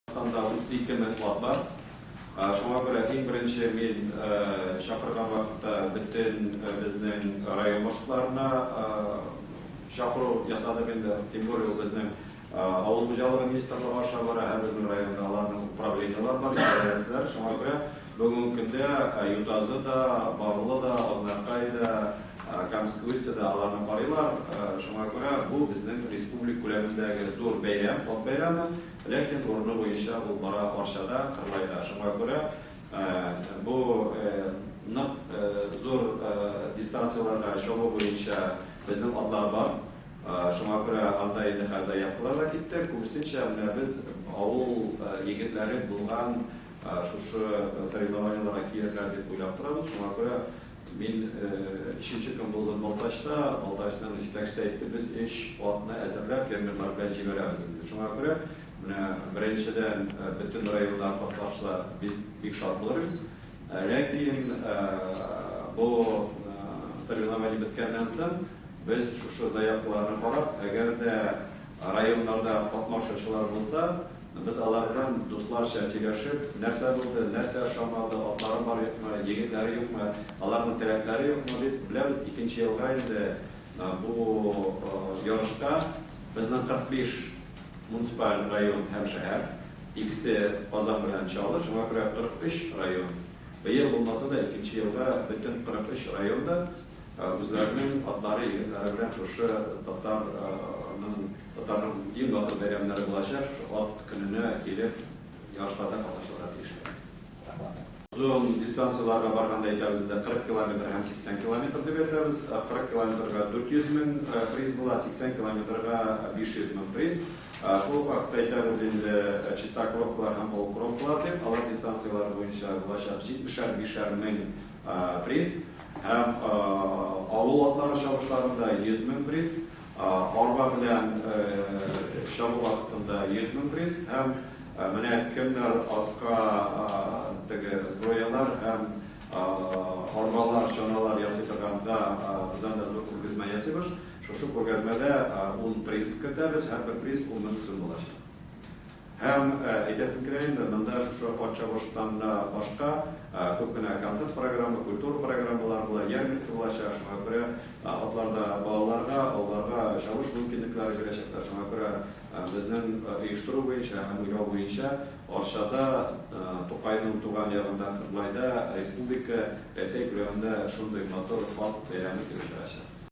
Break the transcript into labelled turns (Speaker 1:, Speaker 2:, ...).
Speaker 1: Татарстанда 32 мең ат бар. Шуңа күрә иң беренче мин чакырган вакытта бөтен безнең район башлыкларына чакыру ясадык инде. Тем более ул безнең авыл хуҗалыгы министрлыгы аша бара, һәр безнең районда аларның управлениеләр бар, идарәселәр. Шуңа күрә бүгенге көндә Ютазы да, Барлы да, Азнакай да, Камский Устье да аларны карыйлар. Шуңа күрә бу безнең республика күләмендәге зур бәйрәм, ат бәйрәме. Ләкин урыны буенча ул бара Арчада, Кырлайда. Шуңа күрә бу нык зур дистанцияләргә чабу буенча безнең атлар бар. Шуңа күрә анда инде хәзер заявкалар да китте. Күбесенчә менә без авыл егетләре булган шушы соревнованиеләргә килерләр дип уйлап торабыз. Шуңа күрә Мин өченче көн булдым Балтачта. Балтачның җитәкчесе әйтте, без өч атны әзерләп, фермерлар белән җибәрәбез инде. Шуңа күрә, менә беренчедән, бөтен районнар катнашса, без бик шат булыр идек. Ләкин бу соревнование беткәннән соң, без шушы заявкаларны карап, әгәр дә районнарда катнашучылар булса, Без алар белән дусларча сөйләшеп, нәрсә булды, нәрсә ошамады, атлары бар юкмы, егетләре юкмы, аларның теләкләре юкмы дип беләбез. Икенче елга инде бу ярышка безнең 45 муниципаль район һәм шәһәр, икесе Казан белән Чаллы, шуңа күрә 43 район. Быел булмаса да, икенче елга бөтен 43 район да үзләренең атлары, егетләре белән шушы татарның Татарның иң матур бәйрәмнәре булачак, шушы Ат көненә килеп, ярышларда катнашырга тиешләр. Рәхмәт. Озын дистанцияләргә барганда әйтәбез инде, 40 километр һәм 80 километр дип әйтәбез. 40 километрга 400 мең приз була, 80 километрга 500 мең приз. Шул ук вакытта әйтәбез инде, чистокровкалар һәм полукровкалар дип, алар дистанцияләре буенча булачак җитмешәр, бишәр мең приз. Һәм авыл атлары чабышларында 100 мең приз. Арба белән чабу вакытында 100 мең приз һәм менә кемнәр атка теге сброялар һәм арбалар, чаналар ясый торганда без анда зур күргәзмә ясыйбыз. Шушы күргәзмәдә ун приз кертәбез, һәрбер приз 10 мең сум булачак. Һәм әйтәсем килә инде, монда шушы ат чабыштан да башка күп кенә концерт программа, культура программалары була, ярминка булачак. Шуңа күрә атларда балаларга, аларга чабыш мөмкинлекләре бирәчәкләр. Шуңа күрә безнең оештыру буенча һәм уйлау буенча Арчада, Тукайның туган ягында, Кырлайда республика, Рәсәй күләмендә шундый матур ат бәйрәме килеп чыгачак.